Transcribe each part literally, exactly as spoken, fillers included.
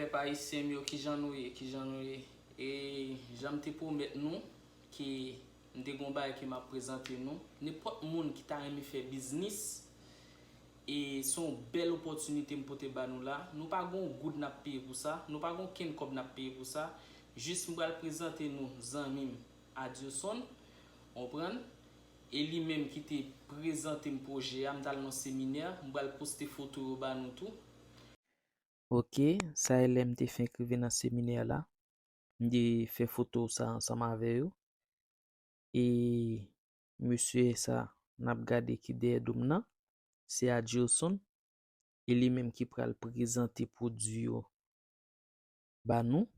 Pèp ayisyen m yo, kijan nou ye? Kijan nou ye? E jan m te pwomèt nou ke m te gon bagay ke m ap prezante nou. Nenpòt moun ki ta renmen fè biznis, e se yon bèl opòtinite m pote ba nou la. Nou pa gon goud n ap peye pou sa. Nou pa gon kenn kòb n ap peye pou sa. Jis m pral prezante nou zanmi m, Adilson. Konprann? E li menm ki te prezante m pwojè a, m t al nan seminè, m pral poste foto yo ba nou tou. Ok, sa e lè m te fenk rive nan seminè la. M te fè foto sa ansanm avè yo. E mesye sa n ap gade ki dèyè do m nan, se Adilson. E li menm ki pral prezante pwodui yo ba nou.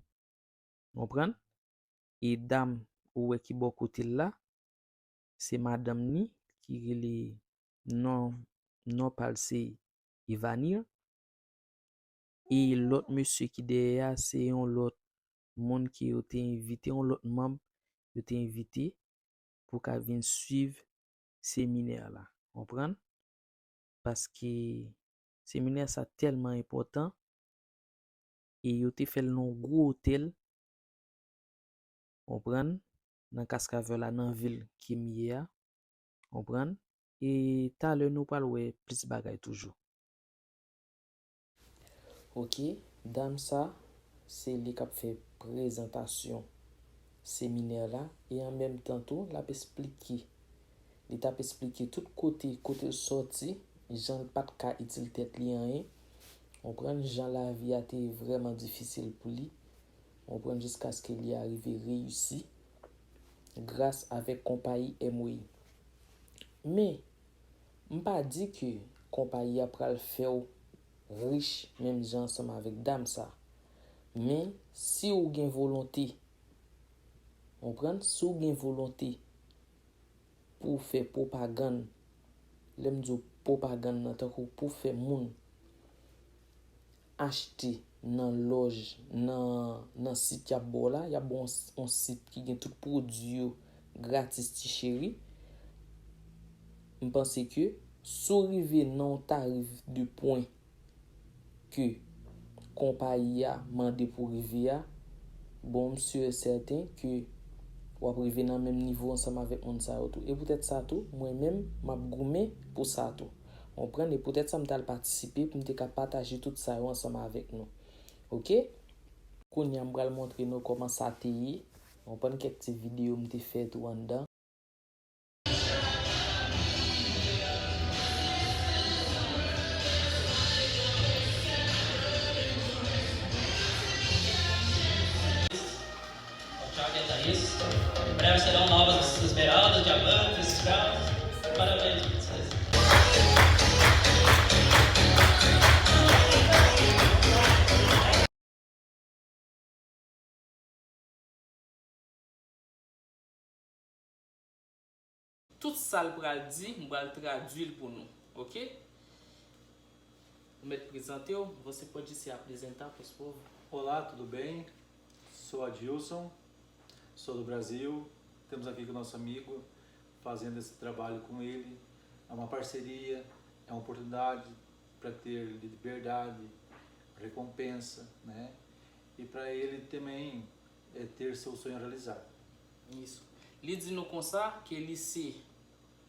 Konprann? E dam ou wè ki bò kote l la, se madanm ni ki rele non, non pa l se Ivanir. E lòt mesye ki dèyè a, se yon lòt moun ke yo te envite, yon lòt manm yo te envite pou ka vin swiv seminè la. Konprann? Paske seminè sa tèlman enpòtan e yo te fè l nan yon gwo otèl, konprann, nan Kaskavè la, nan vil ke m ye a, konprann. E talè nou pral wè plis bagay toujou. Ok, dam sa, se li k ap fè prezantasyon seminè la, e an menm tan tou, l ap esplike, li t ap esplike tout kote, kote l sòti, jan l pa t ka itil tèt li anyen, konprann, jan lavi a te vrèman difisil pou li, konprann, jiskaske li arive reyisi gras avèk konpayi Amway. Men, m pa di ke konpayi a pral fè w rich menm jan ansanm avèk dam sa. Men, si w gen volonte, konprann, si w gen volonte pou w fè pwopagann, lè m di w pwopagann nan, tankou pou w fè moun achte nan lòj, nan, nan sit y ap ba w la, y ap ba w yon, yon sit ki gen tout pwodui yo gratis, ti cheri. M panse ke si w rive nan yon tarif de pwen ke konpayi a mande pou w rive a, bon, m si e sèten ke w ap rive nan menm nivo ansanm avèk moun sa yo tou. E poutèt sa tou, mwen menm, m ap goumen pou sa tou. Konprann? E poutèt sa m t al patisipe pou m te ka pataje tout sa yo ansanm avèk nou. Ok? Kounye a m pral montre nou kòman sa te ye. Konprann? Kèk ti videyo m te fè tou anndan. Ao Thiago Thaís. Em breve serão novas esmeraldas, diamantes, escravos. Parabéns pra vocês. Tout sa l pral di, m pral tradui l pou nou. Ok? Ou mèt prezante w, você pode se apresentar pros povo? Olá, tudo bem? Sou Adilson, sou do Brasil. Temos aqui com o nosso amigo, fazendo esse trabalho com ele. É uma parceria, é uma oportunidade para ter liberdade, recompensa, né? E para ele também é ter seu sonho realizado. Isso. Li di nou konsa ke li se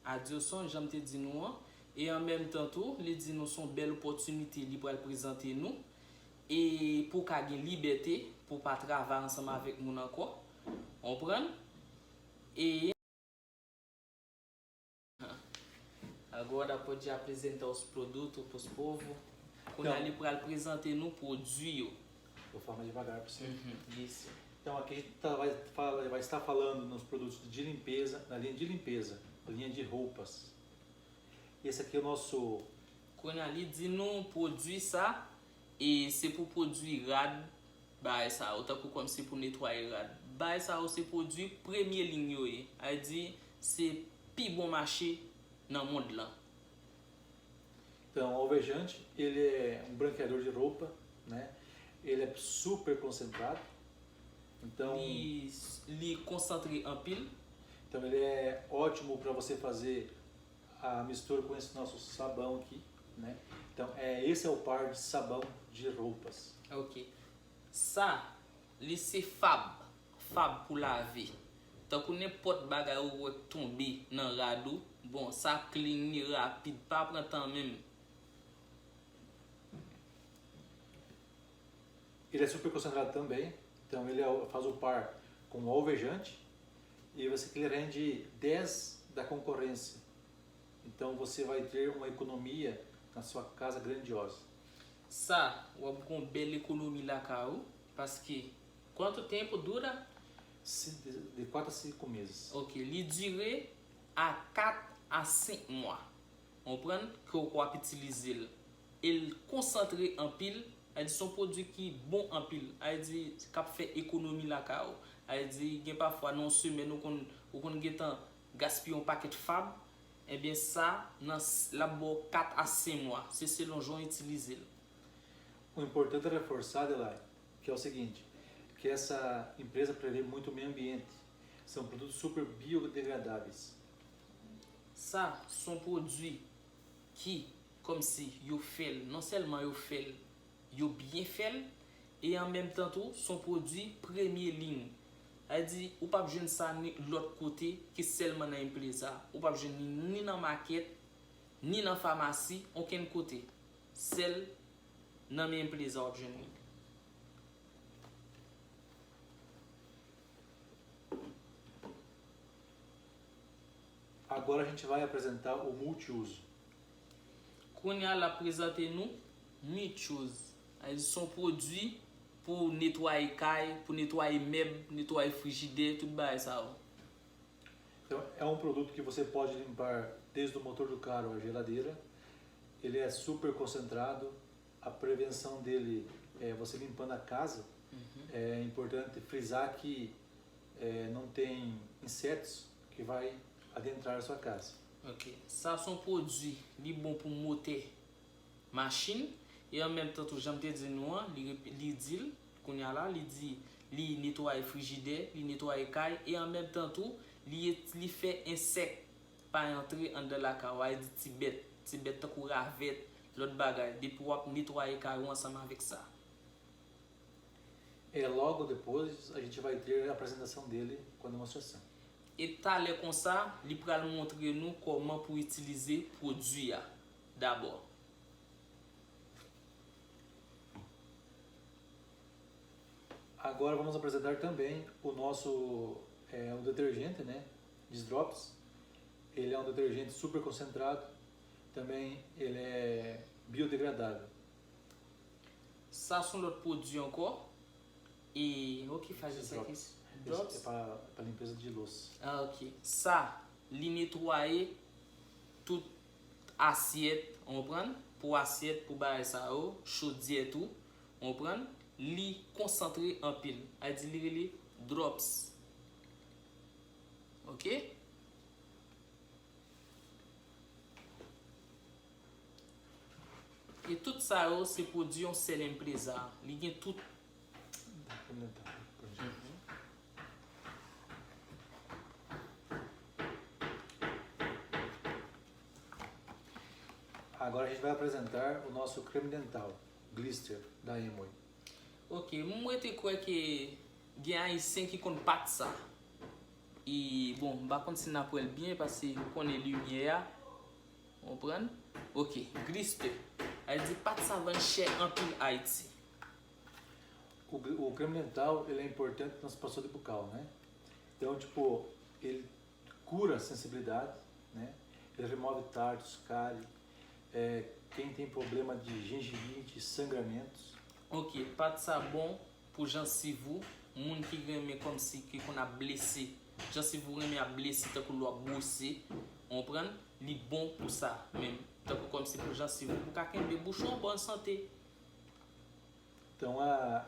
Adilson, jan m te di nou an, e an menm tan tou, li di nou se yon bèl opòtinite li pral prezante nou, e pou w ka gen libète, pou w pa travay ansanm avèk moun ankò. Konprann? E Agora pode apresentar os produtos pros povo. Kounye a li pral prezante nou pwodui yo. Vou falar mais devagar pra você. Uhum, isso. Então, aqui a gente tá, vai, fala, vai estar falando nos produtos de limpeza, na linha de limpeza, linha de roupas. Esse aqui é o nosso. Kounye a li di nou pwodui sa, e se pou pwodui rad, bagay sa yo, tankou kòmsi pou netwaye rad. Bagay sa yo se pwodui premye liy yo ye. Sa vle di, se pi bon mache nan mond lan. Então, o Alvejante, ele é um branqueador de roupa, né? Ele é super concentrado. Então, li, li konsantre anpil. Então, ele é ótimo para você fazer a mistura com esse nosso sabão aqui, né? Então, é, esse é o par de sabão de roupas. Ok. Sa, li se fab, fab pou lave. Tankou nenpòt bagay ou wè k tonbe nan rad ou, bon, sa ap clean li rapid, pa pran tan menm. Ele é super concentrado também, então ele é, faz o par com o alvejante e você que ele rende dez da concorrência. Então você vai ter uma economia na sua casa grandiosa. Sa, w ap gen yon bèl ekonomi lakay ou, paske quanto tempo dura? De quatro a cinco meses. Ok, li dire a kat a senk mwa. Konprann ke w ap itilize l. E l konsantre anpil, sa vle di se yon pwodui ki bon anpil, sa vle di k ap fè ekonomi lakay ou. Sa vle di gen pafwa nan yon semèn ou konn ou konn gentan gaspiye yon pakèt fab, ebyen sa nan l ap ba w kat a senk mwa, se selon jan w itilize l. O importante é reforçar, Adelaide, que é o seguinte, que essa empresa prevê muito o meio ambiente. São produtos super biodegradáveis. Sa se yon pwodui ki, kòmsi, yo fè l, non sèlman yo fè l, yo byen fè l, e an menm tan tou, se yon pwodui premye liy. Sa vle di, ou p ap jwenn sa ni lòt kote ke sèlman nan Empleza. Ou p ap jwenn li ni nan makèt, ni nan famasi, okenn kote. Sèl nan men Empleza w ap jwenn li. Agora a gente vai apresentar o multiuso. Kounye a l ap prezante nou multiuso. Sa vle di se yon pwodui pou netwaye kay, pou netwaye mèb, netwaye frijidè, tout bagay sa yo. Então, é um produto que você pode limpar desde o motor do carro à geladeira. Ele é super concentrado. A prevenção dele é você limpando a casa. É importante frisar que é, não tem insetos que vai adentrar a sua casa. Ok. Sa se yon pwodui, li bon pou motè machin. E an menm tan tou, jan m te di nou an, li, li di l, kounye a la, li di li netwaye frijidè, li netwaye kay, e an menm tan tou, li, li fè ensèk pa antre anndan lakay ou, sa vle di ti bèt, ti bèt tankou ravèt, lòt bagay, depi w ap netwaye kay ou ansanm avèk sa. É, logo depois a gente vai ter a apresentação dele com a demonstração. E talè konsa, li pral montre nou kòman pou itilize pwodui a dabò. Agora vamos apresentar também o nosso é, o detergente, né? Disdrops. Ele é um detergente super concentrado. Também ele é biodegradável. Sa se yon lòt pwodui ankò. E, ok, faz esse aqui. Drops. É para limpeza de louça. Ah, ok. Sa, li netwaye tout asyèt, ou konprann? Pou asyèt, pou bagay sa yo, chodyè tou, ou konprann? Li konsantre anpil. Sa vle di li rele drops. Ok? E tout sa yo se pwodui yon sèl Empreza. Li gen tout. Agora a gente vai apresentar o nosso creme dental, Glister, da Amway. Ok, m rete kwè ke gen Ayisyen ki konn pat sa. E bon, m pa konn si n ap wè l byen paske ou konnen limyè a. Ou konprann? Ok, Glister. Sa vle di pat sa vann chè anpil Ayiti. O, o creme dental, ele é importante na nossa saúde bucal, né? Então, tipo, ele cura a sensibilidade, né? Ele remove tardos, cárie. É, quem tem problema de gengivite, sangramentos. Ok, pat sa bon pou jansiv ou, moun ki renmen kòmsi ki konn ap blese, jansiv ou renmen ap blese tankou lè w ap bwose, ou konprann, li bon pou sa menm, tankou kòmsi pou jansiv ou, pou ka kenbe bouch ou an bòn sante. Então, a,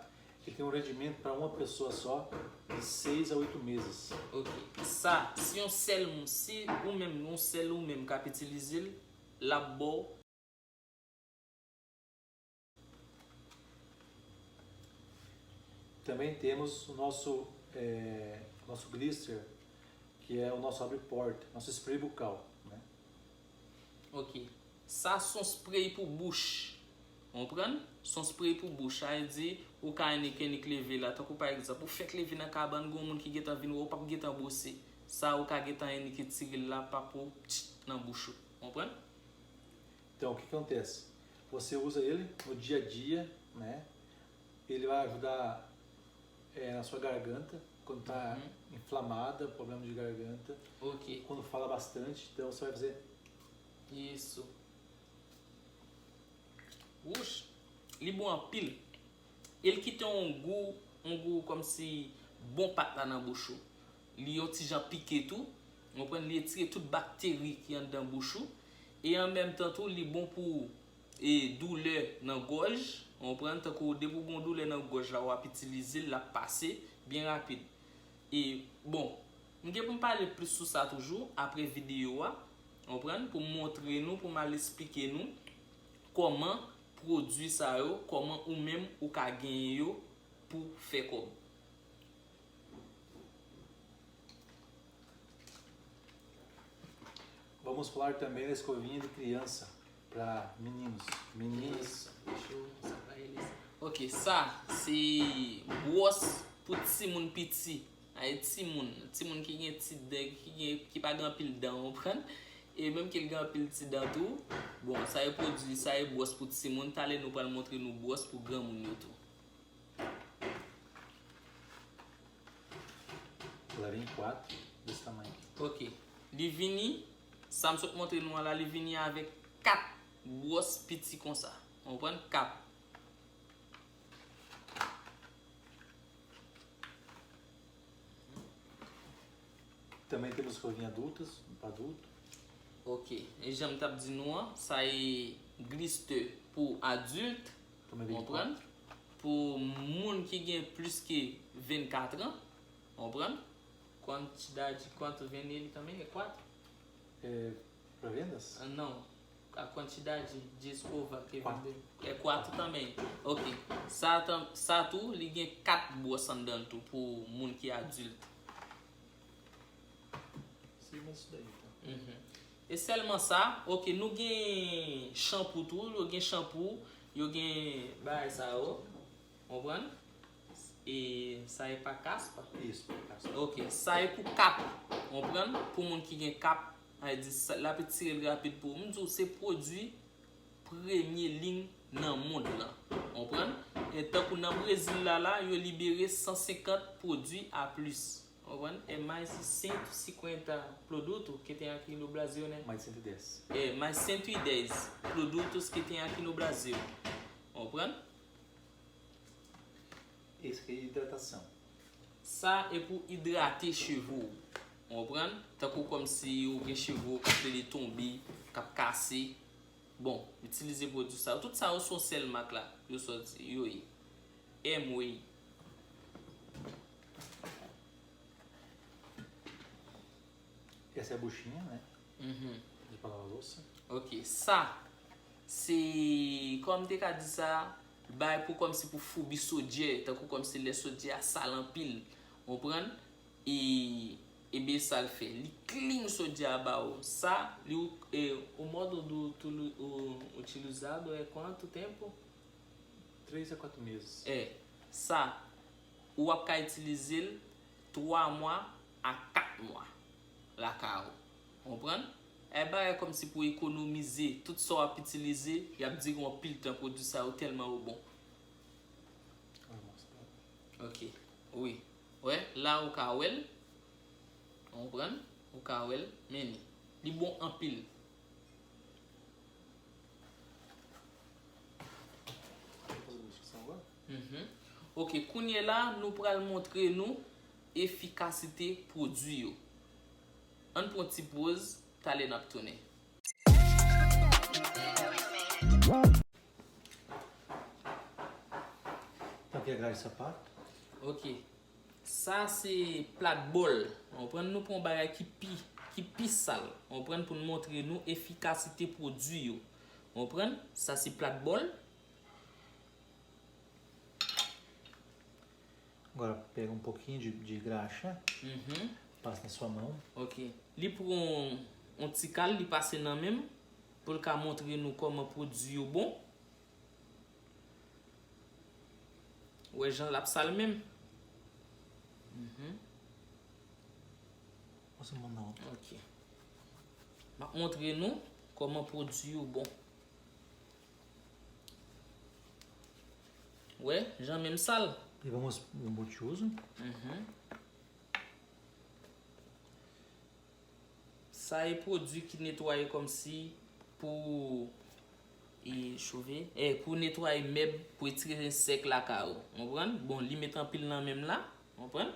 ele tem um rendimento para uma pessoa só de seis a oito meses. Ok. Sa, si yon sèl moun, si ou menm, yon sèl ou menm k ap itilize l, l ap ba w. Também temos o nosso, é, nosso Glister, que é o nosso abre-porta, nosso spray bucal, né? Ok. Sa se yon spray pou bouch. Konprann? Se yon spray pou bouch. Sa vle di, ou ka annik, annik leve la. Tankou pa egzanp, ou fèk leve nan kabann, gen yon moun ki gentan vin wè w, w p ap gentan bwose. Sa ou ka gentan annik tire l la, pa pou tch nan bouch ou. Konprann? Então, o que acontece? Você usa ele no dia a dia, né? Ele vai ajudar é, na sua garganta, quando está uhum. inflamada, problema de garganta, okay. quando fala bastante, então você vai fazer. Isso. Wouch, li bon anpil. E l kite yon gou, yon gou kòmsi bon pat la nan bouch ou. Li yon ti jan pike tou. Ou konprann? Li retire tout bakteri ki anndan bouch ou. E an menm tan tou, li bon pou e, doulè nan gòj. Ou konprann? Tankou depi w gen yon doulè nan gòj la, w ap itilize l, l ap pase byen rapid. E, bon, m gen pou m pale plis sou sa toujou apre videyo a. Ou konprann? Pou m montre nou, pou m al esplike nou kòman pwodui sa yo, kòman ou menm ou ka genyen yo pou fè kòb. Vamos falar também da escovinha de criança para meninos, meninas. Isso. Deixa eu mostrar pra eles. Ok, sa se bwòs pou timoun piti. Ay timoun, timoun ki gen ti dan, ki gen ki pa gen anpil dan, ou konprann? E menm ke l gen anpil ti dan tou. Bon, sa e pwodui, sa e bwòs pou timoun. Talè nou pral montre nou bwòs pou granmoun yo tou. Lá vem quatro desse tamanho aqui. Ok. Li vini, sa m sot montre nou an la, li vini avèk kat bwòs piti konsa. Ou konprann? Kat. Também temos escovinha adultas, para adulto. Ok. E jan m t ap di nou an, sa e glistè pou adilt. Também vem de Konprann? Pou moun ki gen plis ke vennkat an. Konprann? Quantidade, quanto vem nele também? É quatro? É, para vendas? Ah, não. A quantidade de escova que vendeu é quatro também. Ok. Sa, tan- sa tou, li gen kat bwòs anndan l tou pou moun ki adilt. Sirva isso daí, então. Mhm. E sèlman sa, ok, nou gen chanpou tou, yo gen chanpou, yo gen bagay sa yo. Konprann? E sa e pa kaspa? Isso, para caspa. Ok, sa e pou kap. Konprann? Pou moun ki gen kap, sa vle di sa- l ap etire l rapid pou ou. M di w, se pwodui premye liy nan mond lan. Konprann? E tankou nan Brezil la, la, yo libere san senkant pwodui a plis. Konprann? É mais de cento e cinquenta produtos que tem aqui no Brasil, né? Mais de cento e dez. É, mais cento e dez produtos que tem aqui no Brasil. Konprann? Esse aqui é hidratação. Sa e pou idrate cheve w. Ou konprann? Tankou kòmsi ou gen cheve w k ap rele tonbe, k ap kase. Bon, itilize pwodui sa yo. Tout sa yo se yon sèl mak la. Yo sòti, yo ye. Amway. Essa é a buchinha, né? Mhm. De lavar louça. Ok, sa se, kòman m te ka di sa, bay pou kòmsi pou foubi sodyè, tankou kòmsi lè sodyè a sal anpil, ou konprann? E, ebyen sa l fè, li clean sodyè a ba ou. Sa, li, e, o modo do utili- o utilizado é quanto tempo? Três a quatro meses. É, sa, ou ap ka itilize l twa mwa a kat mwa lakay ou. Konprann? E bagay kòmsi pou ekonomize tout sa w ap itilize, y ap dire w anpil tan pwodui sa yo tèlman yo bon. Ah, mas tá. Ok, wi. Wè, la ou ka wè l. Ou konprann? Ou ka wè l, men li. Li bon anpil. Vamos fazer a demonstração agora? Mhm. Ok, kounye la, nou pral montre nou efikasite pwodui yo. Ann pran ti poz, talè n ap tounen. Então, aqui é a grade de sapato. Ok. Sa se plat bòl. Ou konprann, nou pran yon bagay ki pi, ki pi sal. Ou konprann, pou n montre nou efikasite pwodui yo. Ou konprann? Sa se plat bòl. Agora pega um pouquinho de, de graxa, Mhm. passa na sua mão. Ok. Li pran yon ti kal, li pase nan men m, pou l ka montre nou kòman pwodui yo bon. Ou wè jan l ap sal menm? Mhm. Pase m nan. Ok. M ap montre nou kòman pwodui yo bon. Wè, jan menm sal. Li pa mwen yon bon tyouz. Mhm. Sa e pwodui ki netwaye kòmsi pou e chove, e pou netwaye mèb, pou etire ensèk lakay ou. Konprann? Bon, li met anpil nan menm la. Konprann?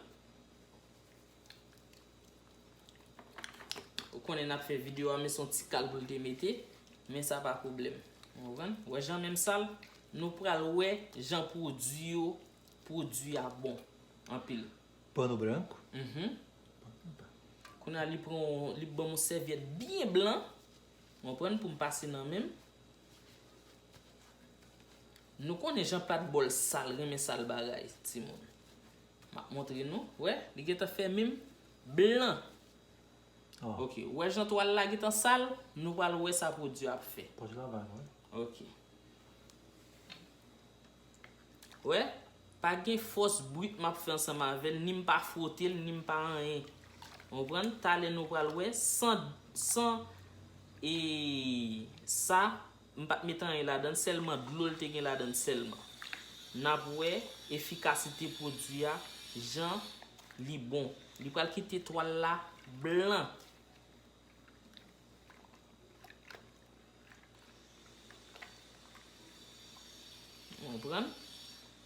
Ou konnen n ap fè videyo a, men se yon ti kal pou l te mete, men sa pa pwoblèm. Ou konprann? Wè jan menm sal, nou pral wè jan pwodui yo, pwodui a bon anpil. Pano branco? Mhm. Kounye a, li pran, li ban m yon sèvyèt byen blan. Ou konprann? Pou m pase nan men m. Nou konnen jan plat bòl sal, renmen sal bagay, timoun. M ap montre nou. Wè, li gentan fè men m blan. Oh. Ok, wè jan twal la gentan sal, nou pral wè sa pwodui a ap fè. Pòch la va, wè. Ok. Wè, pa gen fòs brit m ap fè ansanm avè l, ni m pa fwote l, ni m pa anyen. Ou konprann? Talè nou pral wè, san, san, e, sa, m pa t met anyen ladan l, sèlman dlo l te gen ladan l sèlman. N ap wè efikasite pwodui a, jan li bon. Li pral kite twal la blan. Ou konprann?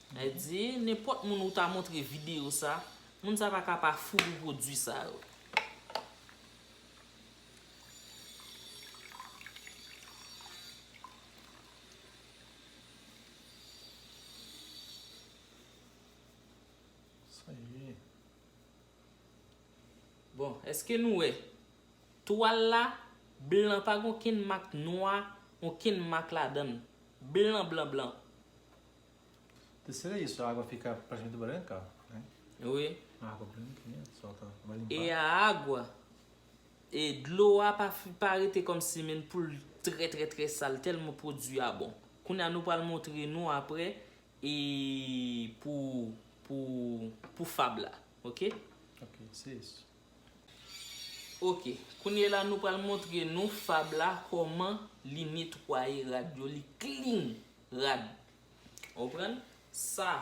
Sa vle di, nenpòt moun ou ta montre videyo sa, moun sa pa ka pa fou pou pwodui sa yo. Sa ye. Bon, èske nou wè? Twal la, blan, pa gen okenn mak nwa, okenn mak ladan l. Blan, blan, blan. Te serye sou agwa fika praticamente branca, né? Wi. Água branca, né? Solta, vai limpar. E a agwa, e dlo a pa, fi- pa rete kòmsi menm pou l trè, trè, trè sal, tèlman pwodui a bon. Kounye a, nou pral montre nou apre, e pou, pou, pou fab la, ok? Ok, se isso. Ok, kounye la nou pral montre nou fab la kòman li netwaye rad yo, li clean rad. Ou konprann? Sa,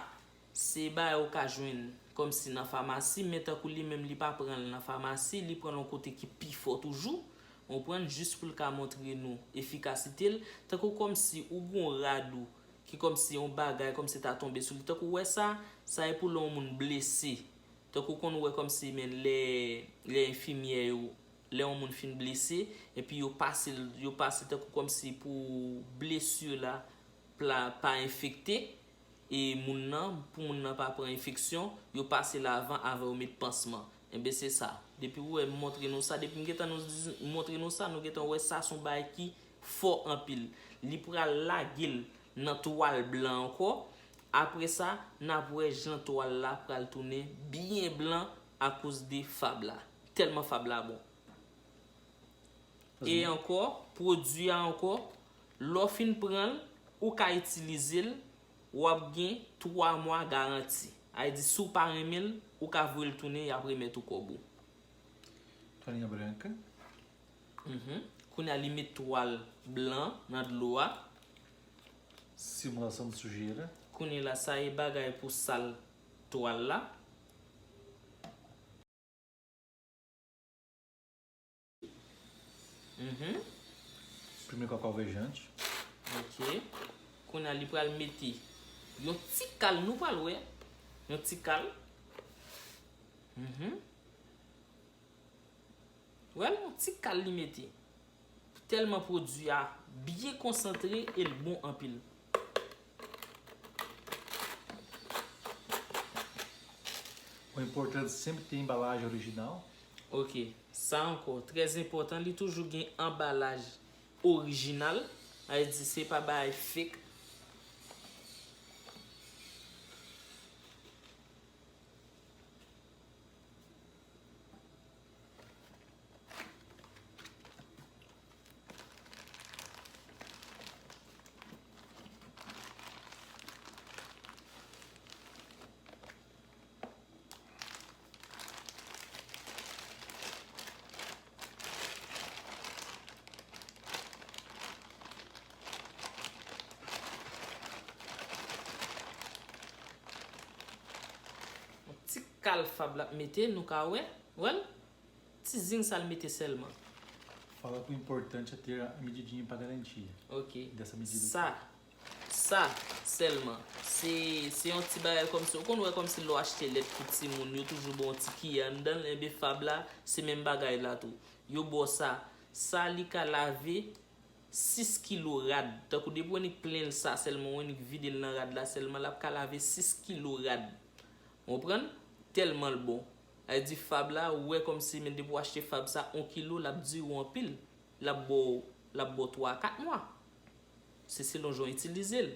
se bagay ou ka jwenn kòmsi nan famasi, men tankou li menm li pa pran l nan famasi, li pran l yon kote ki pi fò toujou. Ou konprann? Jis pou l ka montre nou efikasite l. Tankou kòmsi ou gon rad ou, ki kòmsi yon bagay kòmsi ta tonbe sou li. Tankou wè sa, sa e pou lè yon moun blese. Tankou konn wè kòmsi men lè, lè enfimyè yo, lè yon moun fin blese, epi yo pase l, yo pase tankou kòmsi pou blesi la pla- pa enfekte, e moun nan, pou moun nan pa pran enfeksyon, yo pase l avan, avan yo met pansman. Enben se sa. Depi ou wè m montre nou sa, depi m gentan nou di- montre nou sa, nou gentan wè sa se yon bagay ki fò anpil. Li pral lage l nan twal blan ankò. Apre sa, n ap wè jan twal la pral tounen byen blan akoz de fab la. Tèlman fab la bon. E ankò, pwodui a ankò, lè w fin pran l, ou ka itilize l, w ap gen twa mwa garanti. Sa vle di, si w pa renmen l, ou ka voye l tounen, y ap remèt ou kòb ou. Toalhinha branca. Mhm. Kounye a, li met twal blan nan dlo a. Simulação de sujeira. Kounye la, sa e bagay pou sal twal la. Mhm. Primeiro com a alvejante. Ok. Kounye a, li pral mete yon ti kal, nou pral wè. Yon ti kal. Mhm. Wè l, yon ti kal li mete. Tèlman pwodui a byen konsantre e l bon anpil. O importante sempre ter embalagem original. Ok, sa ankò, trè enpòtan, li toujou gen anbalaj orijinal, sa vle di se pa bagay fake. kal fab l ap mete, nou ka wè. Wè l? Ti zing sa l mete sèlman. Fala com importante é ter a medidinha pra garantia. Ok. Dessa medida. Sa, sa sèlman. Se, se yon ti bagay kòmsi, ou konn wè kòmsi lè w achte lèt pou timoun, yo toujou ba w yon ti kiyè anndan l, enben fab la, se menm bagay la tou. Yo ba w sa, sa li ka lave sis kilo rad. Tankou depi w annik plen l sa sèlman, w annik vide l nan rad la sèlman, l ap ka lave sis kilo rad. Ou konprann? Tèlman l bon. Sa vle di fab la, ou wè kòmsi, men depi w achte fab sa, yon kilo, l ap dire w anpil. L ap ba w, l ap ba w twa a kat mwa. Se selon jan w itilize l.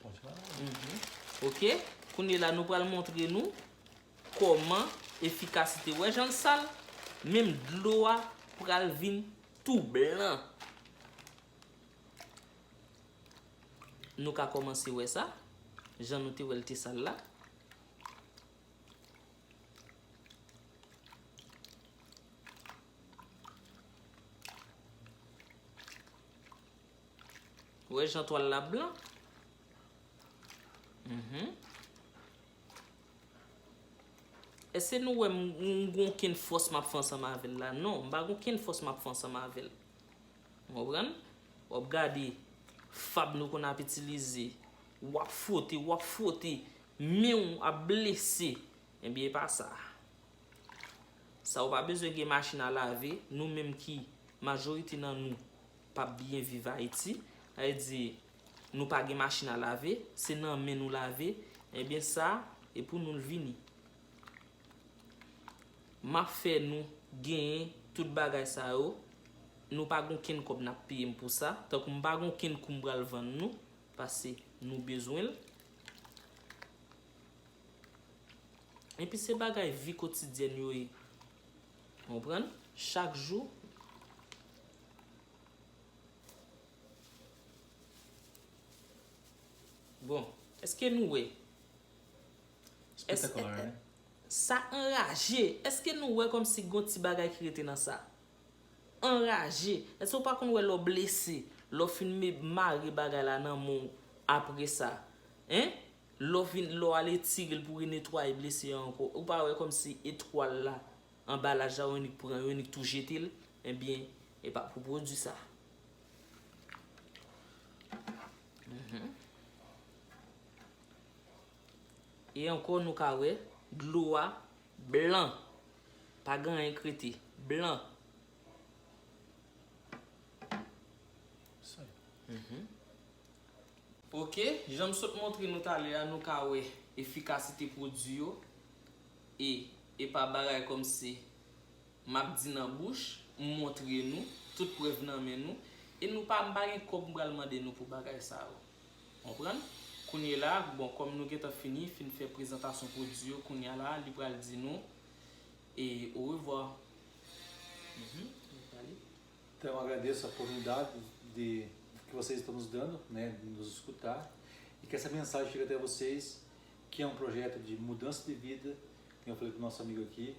Pode falar. Ok? Kounye la, nou pral montre nou kòman efikasite. Wè jan l sal? Menm dlo a pral vin tou blan. Nou ka kòmanse wè sa, jan nou te wè l te sal la. Wè jan twal la blan? Mhm. Èske nou wè m, m gon kenn fòs m ap fè ansanm avè l la? Non, m pa gon kenn fòs m ap fè ansanm avè l. Ou konprann? W ap gade fab nou konn ap itilize, w ap fwote, w ap fwote, men w ap blese. Ebyen, e pa sa. Sa ou pa bezwen gen machin a lave, nou menm ki majorite nan nou p ap byen viv Ayiti, sa vle di nou pa gen machin a lave, se nan men nou lave, ebyen sa, e pou nou l vini. M ap fè nou genyen tout bagay sa yo, nou pa gon kenn kòb n ap peye m pou sa, tankou m pa gon kenn kou m pral vann nou, paske nou bezwen l. Epi se bagay vi kotidyèn yo ye. Konprann? Chak jou. Bon, èske nou wè? Espetakular, né? Sa anraje. Èske nou wè kòmsi gon ti bagay ki rete nan sa? Anraje. Èske w pa konn wè lè w blese, lè w fin me-, mare bagay la nan men w apre sa? Hein? Lè w vin, lè w al etire l pou renetwaye blese a ankò, ou pa wè kòmsi etwal la, anbalaj la, ou annik pran, ou annik tou jete l? Ebyen, e pa pou pwodui sa. Mhm. E ankò, nou ka wè, dlo a blan. Pa gen anyen k rete. Blan. Isso aí. Mhm. Ok, jan m sot montre nou talè a, nou ka wè efikasite pwodui yo. E, e pa bagay kòmsi m ap di nan bouch, m montre nou, tout prèv nan men nou. E nou pa, m pa gen kòb m pral mande nou pou bagay sa yo. Konprann? Kounye la, bon, kòm nou gentan fini, fin fè prezantasyon pwodui yo, kounye a la, li pral di nou, e, orevwa. Mhm, nou pale. Então, eu agradeço a oportunidade de, que vocês estão nos dando, né, de nos escutar, e que essa mensagem chegue até vocês, que é um projeto de mudança de vida, que eu falei com o nosso amigo aqui,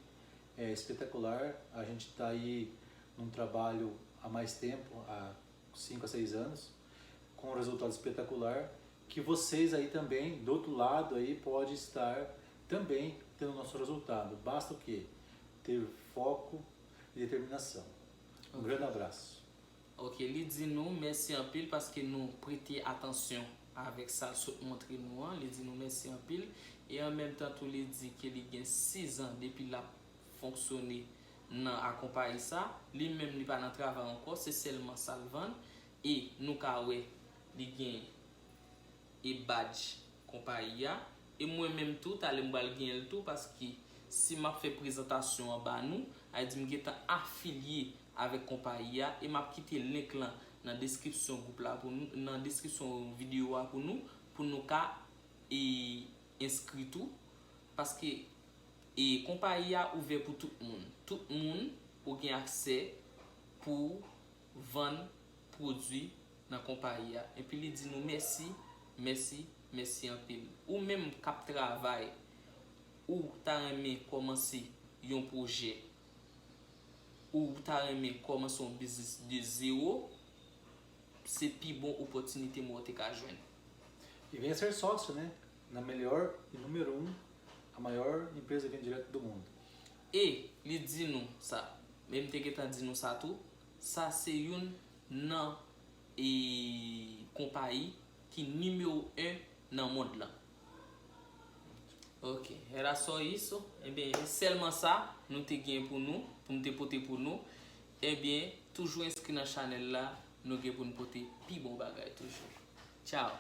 é espetacular. A gente está aí num trabalho há mais tempo, há cinco a seis anos, com um resultado espetacular, que vocês aí também, do outro lado aí, pode estar também tendo o nosso resultado. Basta o quê? Ter foco e determinação. Um grande abraço. Ok, li di nou mèsi anpil paske nou prete atansyon avèk sa l sot montre nou an. Li di nou mèsi anpil. E an menm tan tou, li di ke li gen sizan depi l ap fonksyone nan akonpayi sa. Li menm, li pa nan travay ankò, se sèlman sa l vann. E nou ka wè, li gen e badj konpayi a. E mwen menm tou, talè m pral genyen l tou, paske si m ap fè prezantasyon an ba nou, sa vle di m gentan afilye avèk konpayi a, e m ap kite link lan nan deskripsyon gwoup la pou nou, nan deskripsyon videyo a pou nou, pou nou ka, e, enskri tou, paske, e, konpayi a ouvè pou tout moun. Tout moun ou gen aksè pou vann pwodui nan konpayi a. Epi li di nou mèsi, mèsi, mèsi anpil. Ou menm k ap travay, ou ta renmen kòmanse yon pwojè, ou ta renmen kòmanse yon biznis de zewo, se pi bon opòtinite mwen w te ka jwenn. E venha ser sócio, né? Na melhor e número um, a maior empresa de venda direta do mundo. E li di nou sa, men m te gentan di nou sa tou, sa se youn nan e konpayi ki nimewo en nan mond lan. Ok, era só isso. Ebyen, sèlman sa nou te gen pou nou, pou m te pote pou nou. Ebyen, toujou enskri nan chanèl la, nou gen pou n pote pi bon bagay toujou. Tchao.